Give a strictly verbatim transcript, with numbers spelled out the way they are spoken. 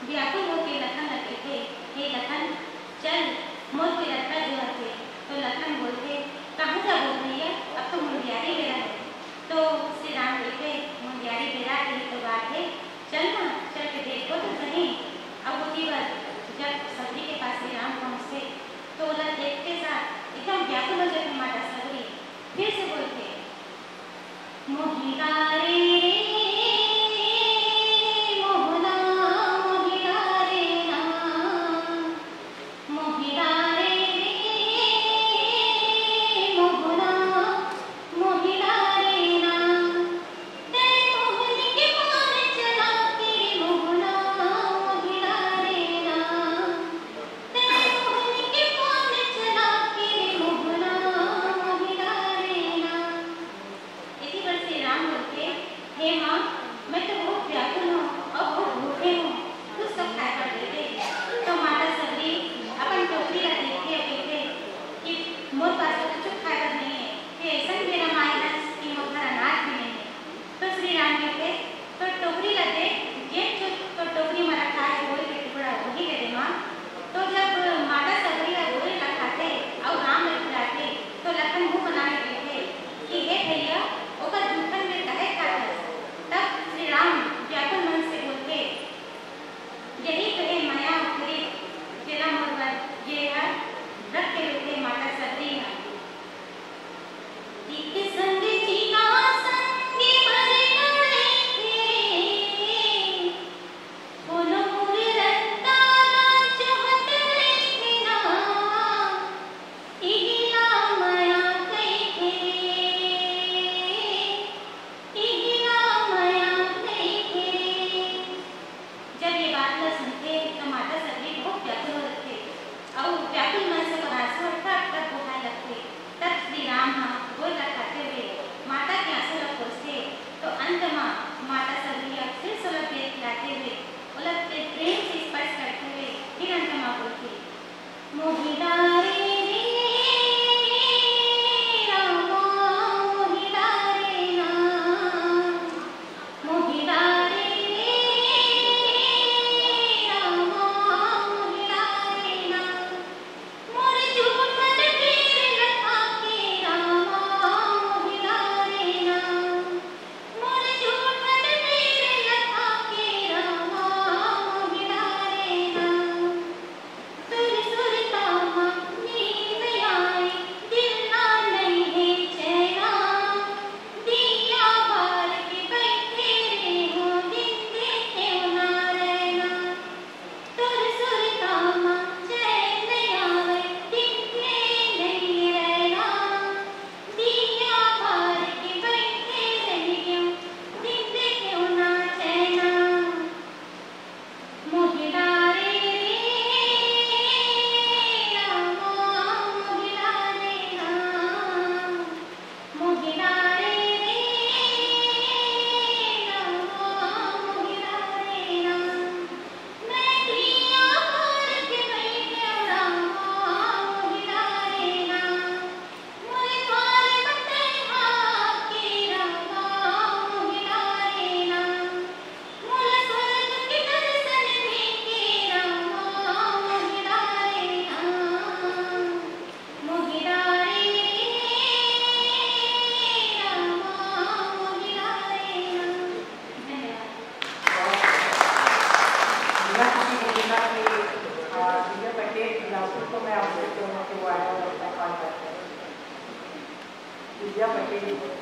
व्याकुल होके लखन ला कहिथे, "हे लखन, चल, मोर के रद्दा जोहत हे।" तो लखन बोलथे, "कहाँ जाबो भैया, अब तो मुंदियारी बेरा हे।" तो श्री राम कहिथे, "मुंदियारी बेरा के ही तो बात हे, चल ना, चल के देखबो तो सही।" अब ओती बर जब सगरी के पास श्री राम पहुँचथे, तो ओला देखते साथ एकदम व्याकुल हो जाथे माता सगरी। फिर से बोलथे, "मोहिला रे रे, मोहना, मोहिला रे ना, मोहिला रे रे, मोहना, मोहिला रे ना, तै मोहन के पान चला के रे मोहना, मोहिला रे ना, तै मोहन के पान चला के रे मोहना, मोहिला रे ना।" एती बर श्री राम बोलथे, "हे माँ, मैं तो बहुत व्याकुल हूँ और बहुत भूखे हूँ, कुछ तो खाए बर दे दे।" तो माता सगरी अपन टोकरी ला देखथे और कहिथे कि मोर पास तो कुछ खाए बर नहीं है, ये ऐसा मेरा माँ है ना कि मोर घर अनाज भी नहीं है। तो श्री राम कहिथे, "तो टोकरी ला दे, जेन जो तो टोकरी में रखा है गोल के टुकड़ा, वही दे दे माँ।" तो जब माता सगरी ला गोल ला खाथे और राम ला खिलाथे, तो लखन मुंह बना के कहिथे कि, "हे भैया, ओकर जूठन में काहे खाथस?" तब श्री राम व्याकुल मन से बोलथे, "यही तो हे मया उतरी, जेला मोर बर ये हर रख के रुखे माता सगरी हा।" एक संग जीना संग मरना रे, कोनो मोर रद्दा ला चाहत रहिथे ना, इही ला मया कहिथे, इही ला मया कहिथे। जब ये बात ला सुनथे, तो माता सगरी बहुत व्याकुल हो जथे अउ व्याकुल मन से ओकर आंसू ह टप टप बोहाय लगथे। तब श्री राम ह गोल ला खाते हुए माता के आंसू ला पोंछथे, तो अंत म माता सगरी ह फिर से ओला प्रेम खिलाते हुए, ओला प्रेम से स्पर्श करते हुए फिर अंत म बोलथे, "मोहिला रे रे, रामा मोहिला रे ना।" मोहिला रे रे, रामा मोहिला रे ना, मोर जूठन पीर लखा के रामा मोहिला रे ना, मोर जूठन पीर लखा के रामा मोहिला रे ना। सुर सुरता मा नींद आए, दिल ना नइ हे चैना। दिया बार के बइठे रेहेंव, दिन देखेंव ना रैना। सुर सुरता मा चैन नइ आवे, दिन ले नइ रैना। दिया बार के बइठे रहिगेंव, दिन देखेंव ना चैना। मोहिला रे रे, रामा मोहिला रे ना। मोहिला रे रे, रामा मोहिला रे ना। मैं प्रिया पारख बइठेंव रामा मोहिला रे ना। मोर द्वार म तैं आके रामा मोहिला रे ना। मोला स्वर्ग के दर्शन दे के रामा मोहिला रे ना। मोहिला रे रे, रामा मोहिला रे ना। धन्यवाद। बिना किसी भूमिका के, अ, दिव्या पटेल बिलासपुर को मैं आपसे दोनों के वायरल करना कॉल करता हूँ। दिव्या पटेल।